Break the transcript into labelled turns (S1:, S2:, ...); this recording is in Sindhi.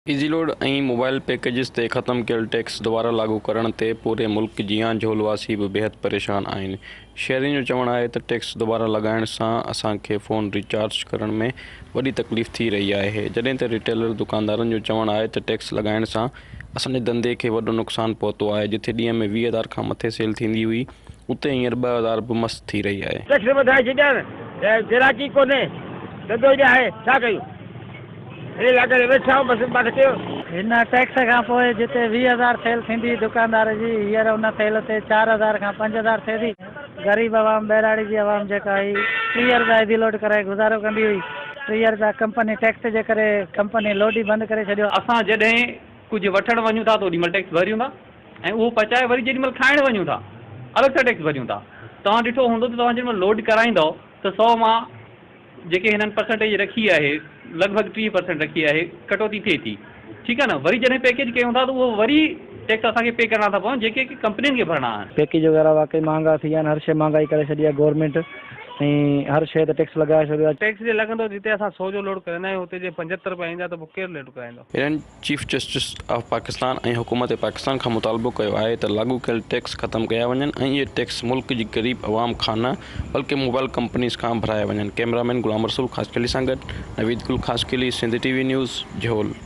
S1: ايزي لوڊ ۽ موبائل پيڪيجز تي ختم ڪيل ٽيڪس دوباره لاڳو ڪرڻ تي پوري ملڪ جيان جهول واسي به بيحد پريشان آهن. شهرين جو چوڻ آهي ته ٽيڪس دوباره لڳائڻ سان اسان کي فون ريچارج ڪرڻ ۾ وڏي تڪليف ٿي رهي آهي جڏهن ته ريٽيلر دڪاندارن جو چوڻ آهي ته ٽيڪس لڳائڻ سان اسان جي ڌنڌي کي وڏو نقصان پهتو آهي جتي ڏينهن ۾ 20 هزار کان مٿي سيل ٿيندي هئي اتي هينئر 2000 به مس ٿي رهي آهي.
S2: ٽيڪس وڌائي ڇڏيا آهن ته گراهڪي ڪونهي ڌنڌو ئي ناهي ڇا ڪيون. هن لاء ڪري ويٺا آهيون بس ماٺ ڪيو.
S3: هن ٽيڪس کان پوء جتي 20 هزار سيل ٿيندي هئي دڪاندار جي هينئر ان سيل تي 4000 کان 5000 ٿئي ٿي. غريب عوام ٻهراڙي جي عوام جيڪا هي 30 رپيا ايزي لوڊ ڪرائي گذارو ڪندي هئي 30 رپيا ڪمپني ٽيڪس جي ڪري ڪمپني لوڊ ئي بند ڪري ڇڏيو.
S4: اسان جڏهن ڪجهه وٺڻ وڃون ٿا ته اوڏي مهل ٽيڪس ڀريون ٿا ۽ اهو پچائي وري جيڏي مهل کائڻ وڃون ٿا الڳ سان ٽيڪس ڀريون ٿا. توهان ڏٺو هوندو ته توهان جيڏي مهل لوڊ ڪرائيندؤ ته سئو مان جيڪي هنن پرسنٽيج رکي آهي لڳ ڀڳ 30 پرسنٽ رکي آهي ڪٽوتي ٿئي ٿي ٺيڪ آهي نه وري جڏهن پيڪيج ڪيون ٿا ته اهو وري ٽيڪس اسان کي پي ڪرڻا ٿا پون جيڪي ڪي ڪمپنين کي ڀرڻا آهن.
S5: پيڪيج وغيره واقعي مهانگا ٿي ويا آهن هر شيء مهانگائي ڪري ڇڏي آهي گورنمينٽ ۽ هر شيء تي ٽيڪس لڳائي ڇڏيو آهي.
S6: ٽيڪس جي لڳندو جتي اسان سئو جو لوڊ ڪرائيندا آهيون اتي جي 75 رپيا ايندا ته پوء ڪير لوڊ ڪرائيندو.
S1: هنن چيف جسٽس آف پاڪستان ۽ حڪومت پاڪستان کان مطالبو ڪيو آهي ته لاڳو ڪيل ٽيڪس ختم ڪيا وڃن ۽ اهي ٽيڪس ملڪ جي غريب عوام کان نه بلڪه موبائل ڪمپنيز کان ڀرايا وڃن. ڪئميرا مين غلام رسول خاصخيلي سان گڏ Naveed Gul Khaskheli, Sindh T V news, Jhol.